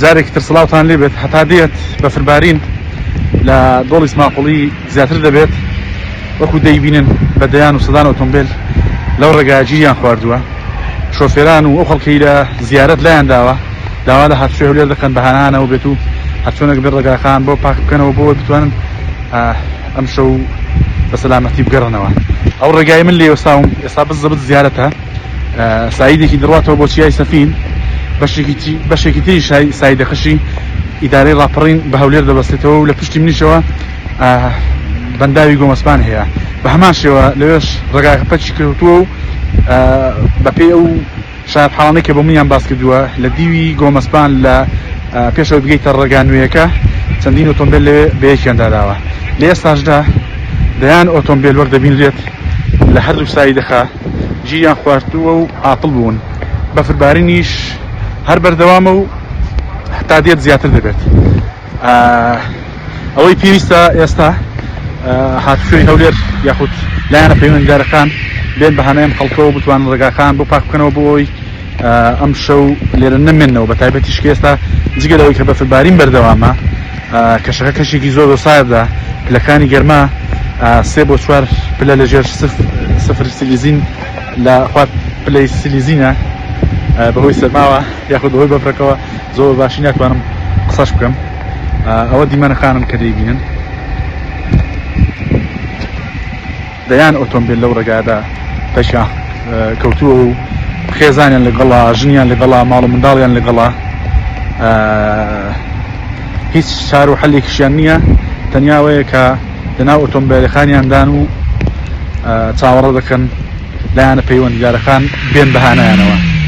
جارێکی تر سڵاوتان لێ بێت. هەتا دێت بەفربارین لە دۆڵی سماقوڵی زیاتر دەبێت، وەکو دەیبینن بە دەیان و سەدان ئۆتۆمبێل لەو ڕێگایە گیریان خواردووە. شۆفێران و ئەو خەڵکەی لە زیارەت لایان داوە داوا لە هاتوچۆی هەولێر دەکەن بە هانایانەوە بێت و هەرچۆنێک بێت ڕێگاکان بۆ پاک بکەنەوە بۆ بتوانن ئەمشەو بە سەلامەتی بگەڕنەوە. ئەو ڕێگای من لێ وەستاوم ئێستا بزەبت زیارەتە. سایدێکی دەڕواتەوە بۆ چیای سەفین، بەشێکی تری سایدەکەشی ئیدارەی ڕاپەڕین بە هەولێر دەبەستێتەوە و لە پشتی منیشەوە بەنداوی گۆمەسپان هەیە. بە هەمان شێوە لەوێش ڕێگاکە پەکی کەوتووە و بەپێی ئەو شایەتحاڵانەی کە بۆ منیان باس کردووە لە دیوی گۆمەسپان لە پێشەوە بگەیتە ڕێگا نوێیەکە چەندین ئۆتۆمبێل لەوێ بە یەکیان داداوە. لە ئێستاشدا دەیان ئۆتۆمبێل وەک دەبینرێت لە هەردوو سایدەکە گیریان خواردووە و عاتڵ بوون. بەفربارینیش هەر بەردەوامە و هەتا دێت زیاتر دەبێت. ئەوەی پێویستە ئێستا هاتوچۆی هەولێر یاخود لایەنە پەیوەندیدارەکان بێن بە هانای ئەم خەڵکەوە بتوانن ڕێگاکان بۆ پاک بکەنەوە بۆ ئەوەی ئەم شەو لێرە نەمێنەوە بە تایبەتیش کە ئێستا جگە لەوەی کە بەفربارین بەردەوامە کەشەکە کەشێکی زۆر زۆر ساردە پلەکانی گەرما سێ بۆ چوار پلە لە ژێر سفر سیلیزین لە خوار پلەی سیلیزینە بەهۆی سەرماوە یاخود بەهۆی بەفرەکەوە زۆر بە باشی ناتوانم قسەش بکەم ئەوە دیمەنەکانن کە دەیبینن دەیان ئۆتۆمبیل لەو ڕێگادا پەکیان کەوتووە و خێزانیان لەگەڵا، ژنیان لەگەڵا، ماڵ و منداڵیان لەگەڵا، هیچ چار و حەلێکیشیان نییە، تەنیا ئەوەیە کە لەناو ئۆتۆمبیلەکانیاندان و چاوەڕێ دەکەن لایەنە پەیوەندیدارەکان بێن بە هانایانەوە.